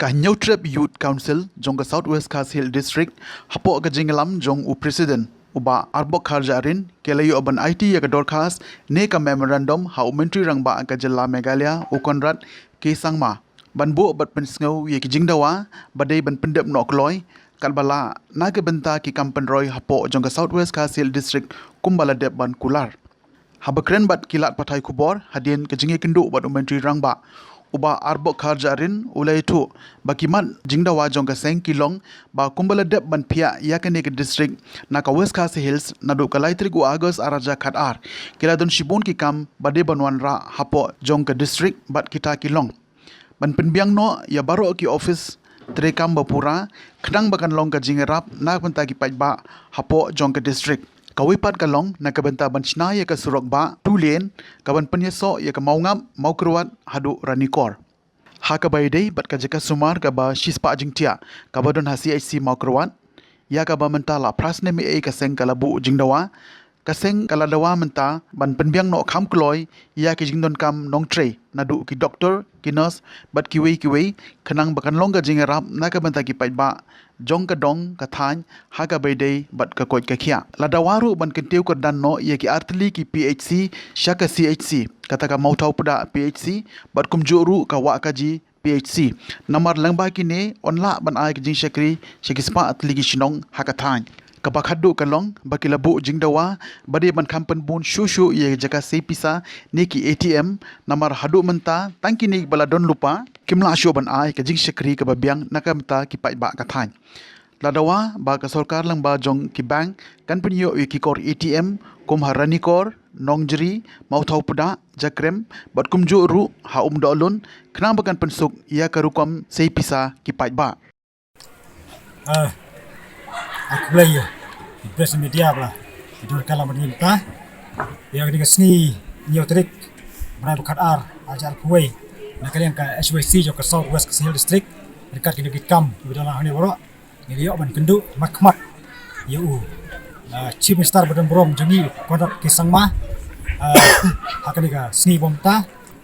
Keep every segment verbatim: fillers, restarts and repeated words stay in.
Ka Hynñiewtrep Youth Council jong ka South West Khasi Hills District, hapoh ka jingïalam jong u President, u Bah Arbok Kharjahrin, ki la ïoh ban aiti ïa ka dorkhas ne ka memorandum ha u Myntri Rangbah ka jylla Meghalaya, u Conrad K Sangma, ban buh bad pynsngew ïa ki jingdawa ba dei ban pyndep noh kloi katba lah na ka bynta ki kam pynroi hapoh jong ka South West Khasi Hills District kumba la dep ban kular. Haba kren bad ki lad pathai khubor hadien ka jingïakynduh bad u Myntri Rangbah, u Bah Arbok Kharjahrin u la ïathuh ba ki mat jingdawa jong ka seng ki long ba kumba la dep ban phiah ïa kane ka district na ka West Khasi Hills naduh ka lai tarik u August ar hajar khatar, ki la don shibun ki kam ba dei ban wanrah hapoh jong ka district bad kita ki long ban pynbiang noh ïa baroh ki office treikam ba pura, khnang ba kan long ka jingïarap na ka bynta ki paidbah hapoh jong ka district. Kawei pat ka long na ka bynta ban shna ïa ka surok bah two lane ka ban pynïasoh ïa ka Mawngap, Mawkyrwat haduh Ranikor. Ha kaba ïadei bad ka jaka sumar kaba shispah jingthiah kaba don ha C H C Mawkyrwat, ïa kaba mynta la phra snem ei ei ka seng ka la buh jingdawa, ka seng ka la dawa mynta ban pynbiang noh kham kloi ïa ki jingdonkam nongtrei naduh ki doktor, ki nurse bad kiwei kiwei, khnang ba kan long ka jingïarap na ka bynta ki paidbah jong ka dong ka thaiñ ha kaba ïadei bad ka koit ka khiah. La dawa ruh ban kyntiew kyrdan noh ïa ki artylli ki P H C sha ka C H C, kata ka Mawthaw Pdah P H C bad kumjuh ruh ka Wahkaji P H C. Namar lyngba kine yn lah ban ai ka jingshakri sha ki spah tylli ki shnong ha ka thaiñ. Kaba khatduh ka long ba ki la buh jingdawa ba dei ban kham pynbun shuh shuh ïa ka jaka sei pisa ne ki A T M, namar haduh mynta tang kine ba la don lypa kim lah shuh ban ai ka jingshakri kaba biang na ka bynta ki paidbah ka thaiñ. La dawa ba ka sorkar lyngba jong ki bank kan pynïoh ïa ki kor A T M kum ha Ranikor, Nongjri, Mawthaw Pdah, Jakrem bad kumjuh ruh ha Umdohlun, khnang ba kan pynsuk ïa ka rukom sei pisa ki paidbah. Ah, aku blei ïa ki press media ba la ki don ka lam mynta ïa kane ka sngi hynñiew tarik bnai ba khatar ar hajar arphew wei, na ka liang ka H Y C jong ka South West Khasi Hills District, ryngkat kine ki kam kiba don hangne baroh. Ngi la ïoh ban kynduh markhmat ïa u, ah, Chief Minister ba don burom jong ngi, Conrad K Sangma, ah, ha kane ka sngi ba mynta.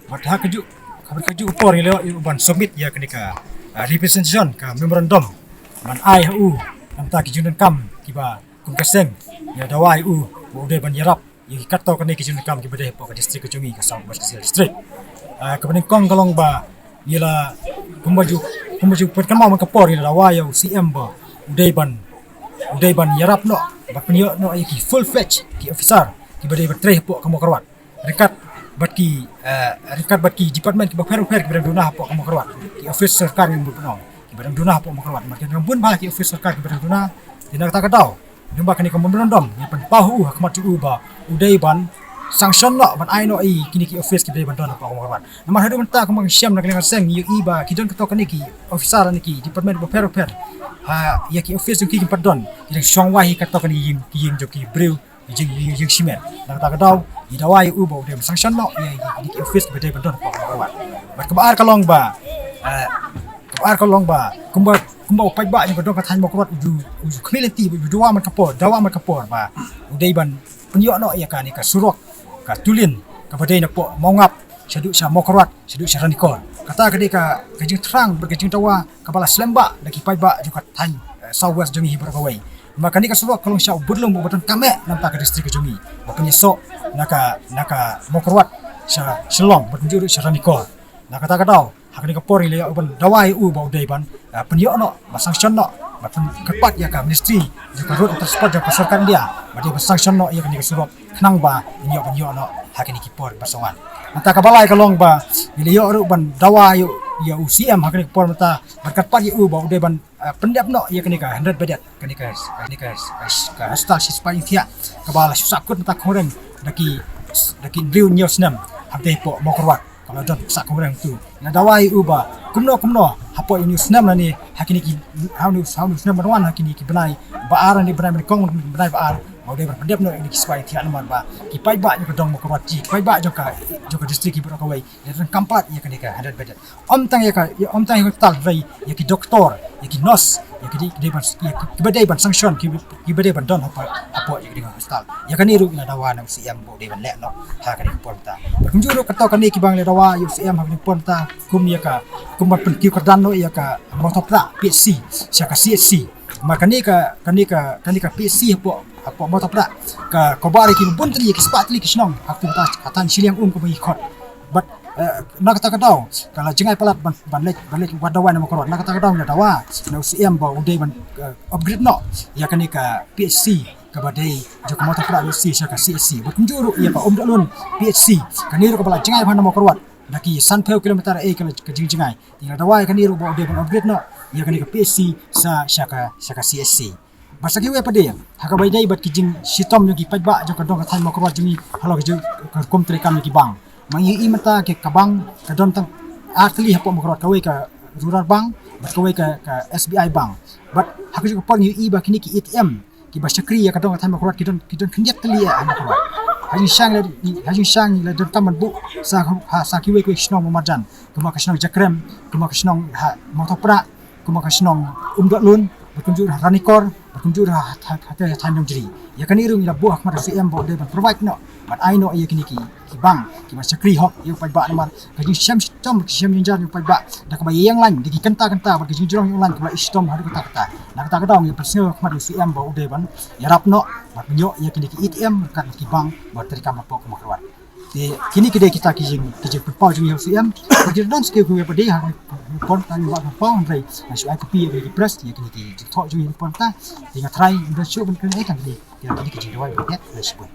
Bad ha kajuh, ha kajuh ka por ngi la ïoh ban submit ïa kane ka, ah, representation, ka memorandum ban ai ha u na ka bynta ki jingdonkam kiba kum ka seng ngi la dawa ïa u ba u dei ban ïarap ïa ki katto katne ki jingdonkam kiba dei hapoh ka district ka jong ngi, ka South West Khasi Hills District. Ah, kaba nyngkong ka long ba ngi la, kumba ju, kumba ju pynkynmaw man ka por, ngi la dawa ïa u C M ba u dei ban, u dei ban ïarap noh bad pynïoh noh ïa ki full fledged ki officer kiba dei ban trei hapoh ka Mawkyrwat, ryngkat bad ki, eh, ryngkat bad ki department kiba pher bapher kiba dang duna hapoh ka Mawkyrwat, ki office sorkar ngi mut ban ong, kiba dang duna hapoh Mawkyrwat. Namar ki dang bun bha ki office sorkar kiba dang duna. Te na kata ka daw, lyngba kane ka memorandum ngi pynpaw ha u, ha khmat jong u ba u dei ban sanction noh, ban ai noh ïa kine ki office kiba dei ban don hapoh Mawkyrwat. Namar haduh mynta kumba ngi shem na ka liang ka seng ngi ïohi ba ki don katto katne ki officer ne ki department bapher bapher, ha, ïa ki office jong ki kim pat don, ki dang shong wai hi katto katne ki ïing, ki ïing jong ki briew, ki jing, ki jing shimet. Na kata ka daw ngi dawa ïa u ba u dei ban sanction noh ïa, ïa, ïa ki office kiba dei ban don hapoh Mawkyrwat. Bad kaba ar ka long ba, eh, kaba ar ka long ba kumba, kumba u paidbah jong ka dong ka thaiñ Mawkyrwat u ju, u ju khmih lynti, u ju dawa man ka por, dawa man ka por ba u dei ban pynïoh noh ïa kane ka surok, ka two lane kaba dei napoh Mawngap shaduh sha Mawkyrwat, shaduh sha Ranikor. Kata ka dei ka, ka jingthrang bad ka jingdawa kaba la slem bha da ki paidbah jong ka thaiñ, eh, South West jong ngi hi baroh kawei. Namar kane ka surok ka long sha u budlum uba donkam eh na ka bynta ka district ka jong ngi, ba pynïasoh na ka, na ka Mawkyrwat sha Shillong bad kumjuh ruh sha Ranikor. Na kata ka daw ha kane ka por ngi la ïoh ban dawa ïa u ba u dei ban, ah, pynïoh noh, ban sanction noh, ban pyn-, kyrpad ïa ka Ministry jong ka Road and Transport jong ka Sorkar India ba dei ban sanction noh ïa kane ka surok, khnang ba ngin ïoh ban ïoh noh ha kine ki por ba sa wan. Nangta kaba lai ka long ba ngi la ïoh ruh ban dawa ïa u, ïa u C M ha kane ka por mynta, ban kyrpad ïa u ba u dei ban, ah, pyndep noh ïa kane ka hundred bedded, kane ka, kane ka, ka hospital shispah jingthiah kaba la shu sahkut mynta khongryng da ki, da ki hynriew hynñiew snem hangtei hapoh Mawkyrwat. Kaba la don sah khongryng tu, ngi la dawa ïa u ba kumno kumno hapoh ïa une u snem lane ha kine ki, ha une u, ha une u snem ban wan, ha kine ki bnai ba ar, ha une u bnai ba nyngkong, bnai ba ar, ba u dei ban pyndep noh ïa kine ki shispah jingthiah, namar ba ki paidbah jong ka dong Mawkyrwat, ki paidbah jong ka, jong ka district hi baroh kawei, ki donkam palat ïa kane ka hundred bedded. Ym tang ïa ka, ym tang ïa ka hospital, hynrei ïa ki doktor, ïa ki nurse, Ïa ki dei, ki dei ban, ïa ki, kiba dei ban sanction, ki, kiba dei ban don hapoh, hapoh ïa ki dei hospital. Ïa kane ruh ngi la dawa na u C M ba u dei ban leh noh ha kane ka por mynta. Bad kumjuh ruh kato kane kiba ngi la dawa ïa u C M ha kane ka por mynta kum ïa ka, kum ban pynkiew kyrdan noh ïa ka Mawthaw Prah P H C sha ka C H C. Namar kane ka, kane ka, kane ka P H C hapoh, hapoh Mawthaw Prah ka cover ïa ki bun tylli, ïa ki spah tylli ki shnong ha kata, ha thaiñ shiliang um kaba ngi khot. Bad, eh, na kata ka daw ka la jngai palat ban, ban leit, ban leit wad dawai na Mawkyrwat. Na kata ka daw ngi la dawa na u C M ba u dei ban, eh, upgrade noh ïa kane ka P H C kaba dei jong ka Mawthaw Prah P H C sha ka C H C. Bad kumjuh ruh ïa ka Umdohlun P H C, kane ruh kaba la jngai bha na Mawkyrwat da ki sanphew kilometer eh ka la, ka jingjngai. Ngi la dawa ïa kane ruh ba u dei ban upgrade noh ïa kane ka P H C sha, sha ka, sha ka C H C. Bad sa kiwei pat de ha kaba ïadei bad ki jingshitom jong ki paidbah jong ka dong ka thaiñ Mawkyrwat jong ngi halor ka jong ka rukom treikam ïa ki bank. Ma ngi ïohi mynta ka bank ka don tang ar tylli hapoh Mawkyrwat, kawei ka Rural Bank bad kawei ka, ka S B I Bank. Bad ha ka jong ka por ngi ïohi ba kine ki A T M kiba shakri ïa ka dong ka thaiñ Mawkyrwat ki don, ki don khyndiat tylli ha Mawkyrwat. Ha jingshisha ngi la, ha jingshisha ngi la donkam ban buh sa, ha, sa kiwei kiwei ki shnong ba marjan, kumba ka shnong Jakrem, kumba ka shnong ha Mawthaw Prah, kumba ka shnong Umdohlun, bad kumjuh ruh ha Ranikor, bad kumjuh ruh ha, ha, ha, ha, ha Nongjri. Ïa kane ruh ngi la buh ha khmat u C M ba u dei ban provide noh, ban ai noh ïa kine ki, ki bank kiba shakri hok ïa u paidbah namar ka jingshem shitom, ka jingshem jynjar ïa u paidbah da kaba ïeng lain da ki kynta kynta bad ka jingjrong ïeng lain kaba la i shitom haduh katta katta. Na kata ka daw ngi pynsngew ha khmat u C M ba u dei ban ïarap noh bad pynïoh ïa kine ki A T M ryngkat ki bank ba treikam hapoh ka Mawkyrwat. Te kine ki dei kita ki jing, ki jingpynpaw jong ngi ha u C M. Bad ki don sa kiwei pat de ha kane ka por, tang ba pynpaw hynrei nga shu ai copy ïa ki press ïa kine ki jingthoh jong ngi ha kane ka por mynta. Te nga tharai ngim don shuh ban kren ei tang kine, ïa kine ki jingduwai ba dei. Khublei shibun.